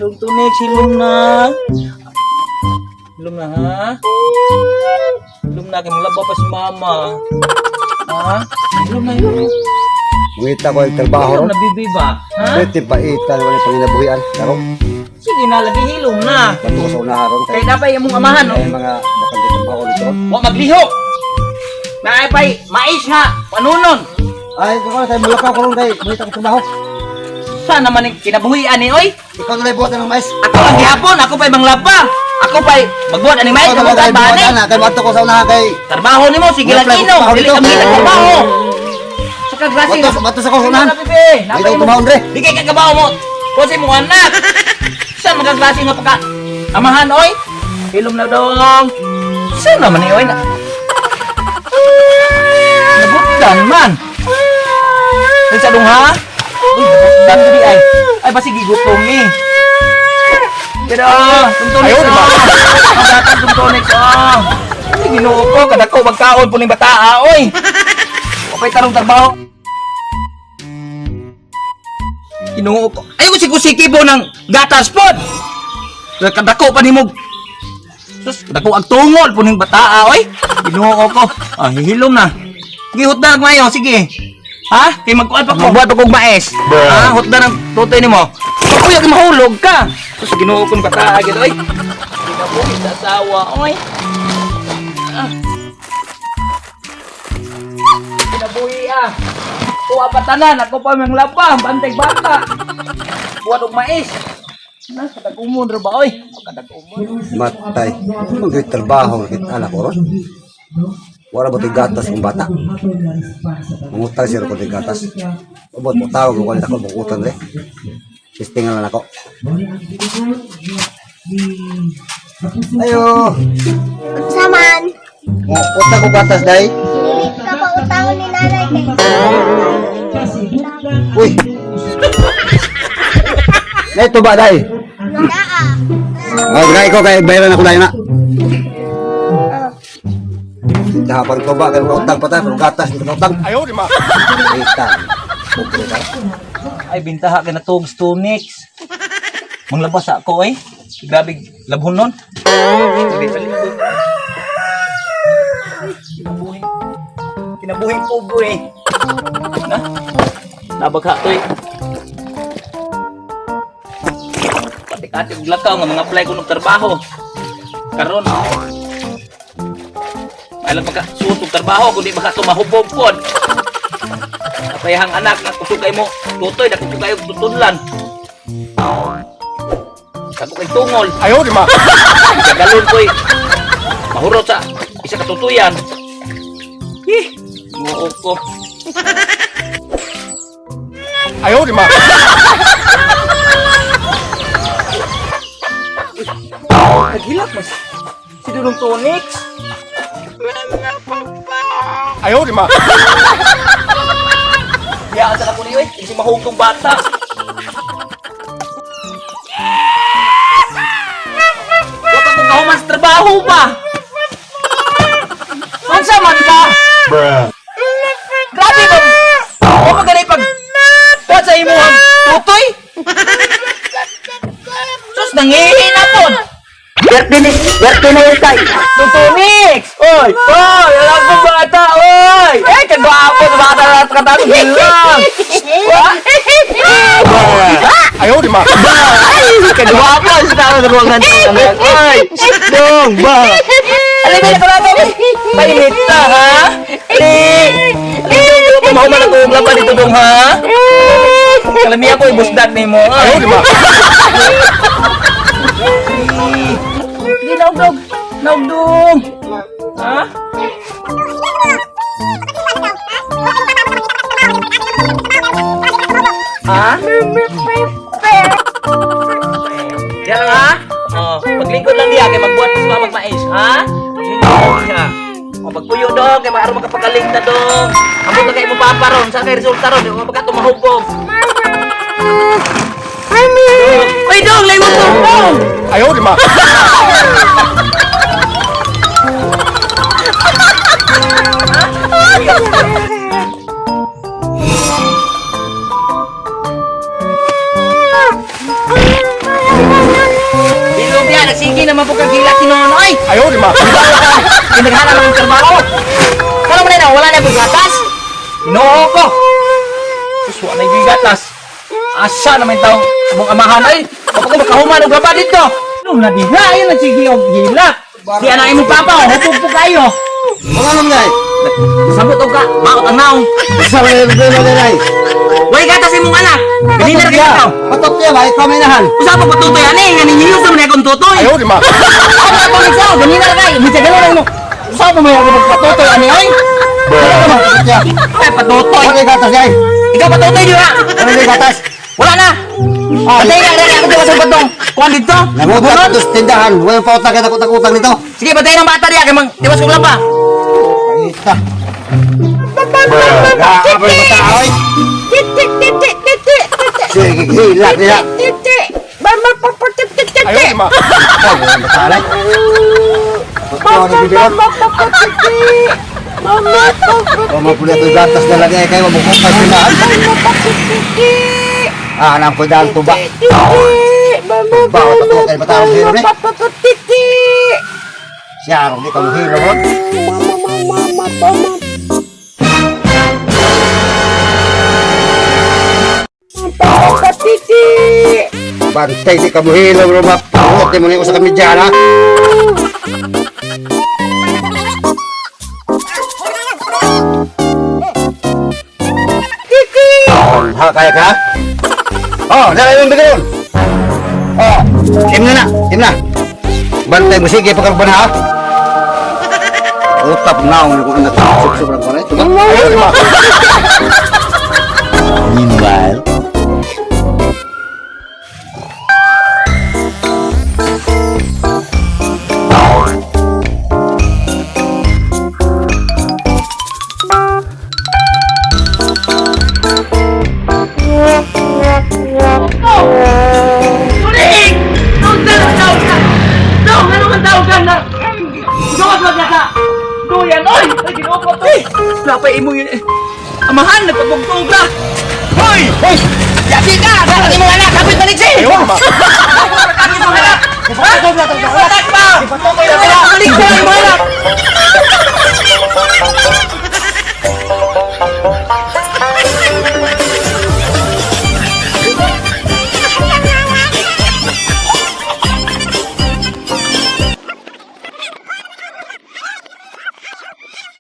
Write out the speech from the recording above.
Dong Tunik, silom na. Silom na, ha? Silom na, kay manglaba pa si mama. Ha? Silom na, hilom. Mangita ko ang trabaho Hilom ron. na, bibi ba? Ha? Pwede pa itan wala panginabuhian. Karon, Sige na, lagi hilom na. bato ko sa unahan ron Kay napay imong amahan, no? Ay mga bakante trabaho dito ron. Wa maglihok. Naay pay mais nga, panunon. Ay, ikaw na tayo mulakaw ko ron kay mangita ko trabaho. Saan naman ang kinabuhian ni oy? Ikaw na lang buhat ng mais. Ako ang gihapon, ako pa'y manglaba. Ako pa'y magbuhat ani mais, Ikaw na ako lang pa'y buhat bani. ana kay bato ko sa unahan kay Trabaho nimo, sige lang Mag-apply ko inom, trabaho dili dito. kami trabaho. Sa kaglasi. Bato bato sa ko sa unahan. Bibi, Mangita ko trabaho dre. Di kay kagabaw mo. Kasi mo anak. Saan magkaklase nga pagka amahan oy? Hilom na dong. Saan naman ni oy na? Nabutdan man. Ay sa dong ha? Uy, nabutdan di ay. Ay basig gigutom ni. Pero, tungtunik Ayaw, oh. Ang datang tungtunik oh. Ay, Ginoo ko, kadako magkaon po ning bataa oy. Okay tarong trabaho. Ginoo ko. Ayaw ko sikusiki po ng gatas pod. Kadako pa nimo. Sus, kadako ang tungol po ning bataa oy. Ginoo ko. Ah, hihilom na. Sige, hutdan mayo, sige. Ha? Kay magkuan pa ko. Magbuhat pa kog mais. Ha? Hutdan ang tutoy nimo. Pagkuya kay mahulog ka. Sus, Ginoo ko ng bataa gid oy. Kinabuhi sa asawa oy. Ah. Kinabuhi ah. Kuha pa tanan, ako pa mang laba, bantay bata. Buhat og mais. Na, katag-umon ra ba oy? Katag-umon. Matay. Mangita trabaho kita anak ko ron. Wala ba to'y gatas kung bata? Mangutang siya ko to'y gatas. Ubod mo tawag ko kanita ko bukutang dre. Testingan lang ako. Ayo. Unsa man? Mo utang ko gatas dai. Dili ka pa utang ni nanay kay. Uy. Nay tuba dai. Naa. Oh, gay ko kay bayaran ako dai na. Dapat tuba kay mga utang pa ta, pero gatas dito utang. Ayo di ma. Utang. Pobre ka. Ay, bintaha ka na tog Stonix. Manglabas ako eh. Grabe, labhon nun. Kinabuhi. Kinabuhi pobre. Na? Nabagha to eh. Patik-atik og lakaw nga mga apply ko ng trabaho. Karon. Alam maka suot og trabaho kundi baka tumahubog pod. Kapayahang anak, nakusog kayo mo, tutoy, nakusog kayo tutudlan. Sako kay tungol. Ayo di ma. Kagalon ko'y mahurot sa isa katutuyan. Ih, ginoo ko. Ayo di ma. Naghilak mas. Si Dudong Tonix. Ayo di ma. Kaya sa ako niyo eh, si mahugtong bata. Wala pa kong kahuman sa trabaho ba? Unsa man ka? Bruh. Grabe ba? Wa pa ganay pag kuwan sa imuhang tutoy. Sus, nangihi na po. Berte na yun tay. Tutunix! Oy! Oy! Alam ko bata! Oy! Eh, kagwapo sa bata na katalo bilang! Ayo di ma. Ay! Kagwapo sa tao sa buwang nanto. Oy! Dong! Ba! Alay, may nakalaga mo! Painit ta, ha? Ali! Ali, dong! Kumahuman ang uong laban dito, dong, ha? Kalamiya ko, ibusdat ni mo. Ayaw, di ba? Hindi, naugdog! Naugdog! Ha? Ha? Diyan lang ha? Oh, paglingkod lang diya kay magbuhat sa mga magmais, ha? Paglingkod lang diya. Oh, pagpuyo dong kay maaro makapagaling ta dong. Amo na kay mo papa ron, sa kay resulta ron, di mo baka tumahubog. Uy, dong, lay mo dong. Ayo di ma. Kinaghanan ng trabaho. Kano man na wala na yung gatas? Ginoo ko. Sus, wala na yung gatas. Asa naman taong mong amahan ay. Kapag ko makahuman og laba dito. No, na diha ayun na sige og hila. Di ana imong papa, oh, hupog po kayo. Mga nang nay. Sabot og ka, maot ang naong. Sa may problema na nay. Way gatas imong anak. Ganina ra kayo. Patot niya ba? Ikaw may nahan. Usa pa patutoy ani nga ninyo sa man akong tutoy. Ayaw, di ma. Ano ako nagsaw? Ganina ra kayo. Bisag gano'n mo. Usa pa may ako patutoy ani oy. Patot niya. Ay patutoy. Wala gatas ay. Ikaw patutoy di ba? Wala gatas. Wala na. Patay na, dali ako sa batong. Kuan dito. Nangutang dito sa tindahan. Wala pa utang kita utang dito. Sige, patay ng bata diya kay mang tiwas kog laba. Ita. Gaabay bata oy. Titik titik titik titik. Sige, hilak nila. Titik. Mama papa titik titik. Ay, wala bata ay. Patot niya Mama papa titik. Mama papa Kung mapuli ito gatas na lang ay kayo mabukong pa tindahan. mama papa titik. Ah, nang ko dahil tuba. Titik. Mama Tuba, mama kay bata ang hero, eh. papa titik. Siya, di ka muhilo mo. Mama mama mama mama. Papa titik. Bantay di ka muhilo bro. Maputi mo ni sa kami dyan ha. Titik. Ha, kaya ka? Oh, dala yung bigayon. Oh, im na na, im na. Bantay mo sige pagkarban ha. Utap na ang kung anak suksok lang ko na ito. Ayaw, di ba? Meanwhile, Tulig! Unsa na tawag ka? Dong, ano man tawag ka na? Gawas wag na ka. Duyan, oy! Ay, Ginoo ko to. Wala pa imo yun. Amahan, nagpabugtog ka. Hoy! Hoy! Yapi ka! Dapat imong anak, kapit balik si! Ayaw, di ba? Kapit imong anak! Ha? Patak pa! Balik sa imong anak!